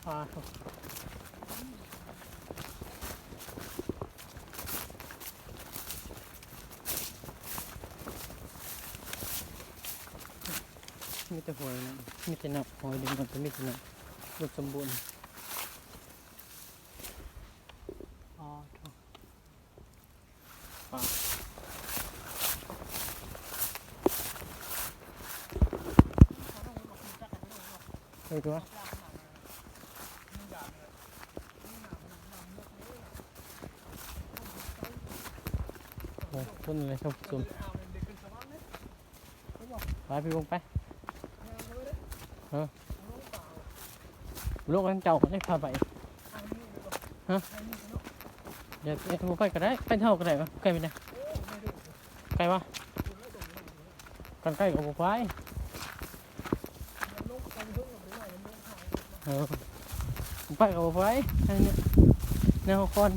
ປາ ມີແຕ່ຫອຍນະ ມີແຕ່ນ້ຳ ຫອຍເດ້ ມັນກໍມີແຕ່ນ້ຳ ອຸດົມສົມບູນ. ອໍ ໂທ້ ປາ ເອີ ຕົວ ໂອ້ ຄົນເລີຍທ່ານຜູ້ຊົມ. ໄປ ໄປເບິ່ງໄປ ຮະ ລົງນຳເຈົ້າໄດ້ພາໄປ ຮະ ດຽວ ເອີ ບໍ່ໄປກໍໄດ້ ໄປເທົ່າກໍໄດ້ວະ ໄກປານໃດ ໄກວະ ຄັນໄກກໍບໍ່ໄປ ເອີ ໄປກໍບໍ່ໄປ ອັນນີ້ແນວຄອນ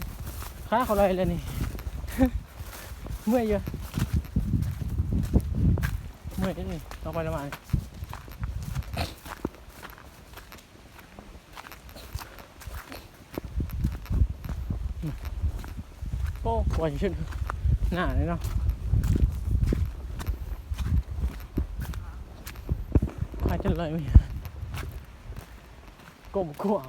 ຂາເຂົາໄລ່ແລ້ວນີ້ ເມື່ອຍຢູ່ ເມື່ອຍເດ້ນີ້ ຕ້ອງໄປລະມານີ້. ໂອ້ ກວ່າຊິເຮັດໜ້າເລີຍເນາະ ຂາຈົນໄລ່ ກົ້ມກວາງ.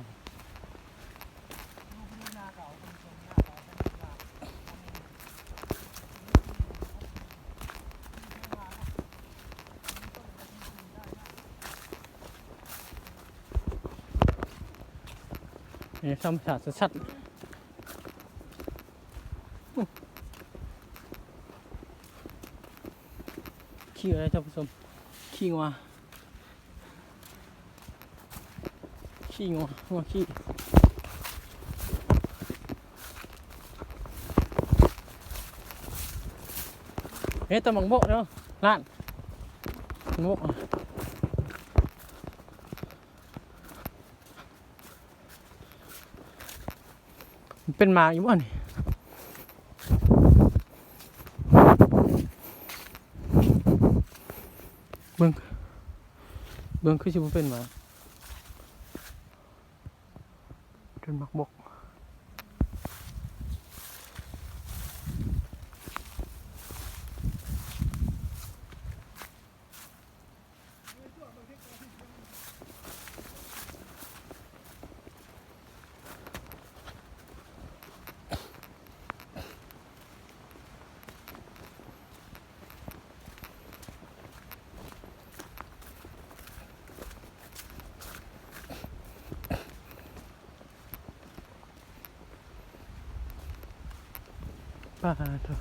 ນີ້ທຳມະຊາດຊັດໆ ຂີ້ເລີຍທ່ານຜູ້ຊົມ ຂີ້ງົວ ຂີ້ງົວ ງົວຂີ້ ເຮັດແຕ່ໝາກໂມກເດີ ຫຼານ ໝາກໂມກ. ເປັນໝາກຢູ່ບໍ່ນີ້ ເບິ່ງ ເບິ່ງຄືຊິບໍ່ເປັນໝາກ ເປັນໝາກບົກ. ປາໂທ້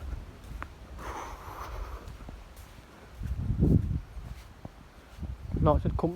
ເລາະສຸດຄຸ້ມ.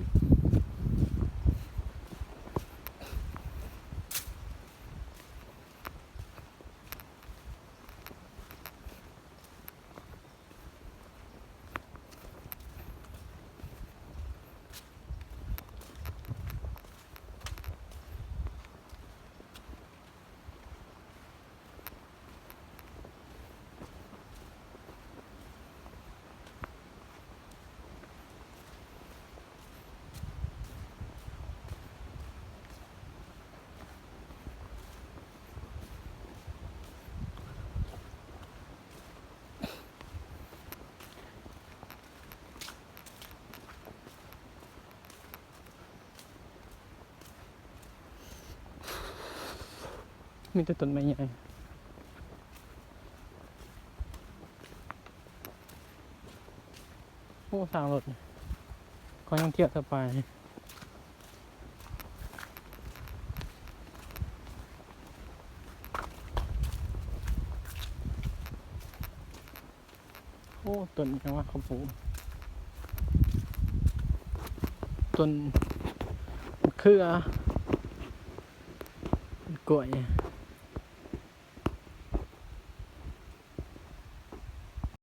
ມີແຕ່ຕົ້ນໄມ້ໃຫຍ່. ໂອ້ ທາງລົດ ຂ້ອຍຍັງທຽວສະບາຍ. ໂອ້ ຕົ້ນຫຍັງວະ ເຂົາປູກ ຕົ້ນມະເຂືອ ກ້ວຍ.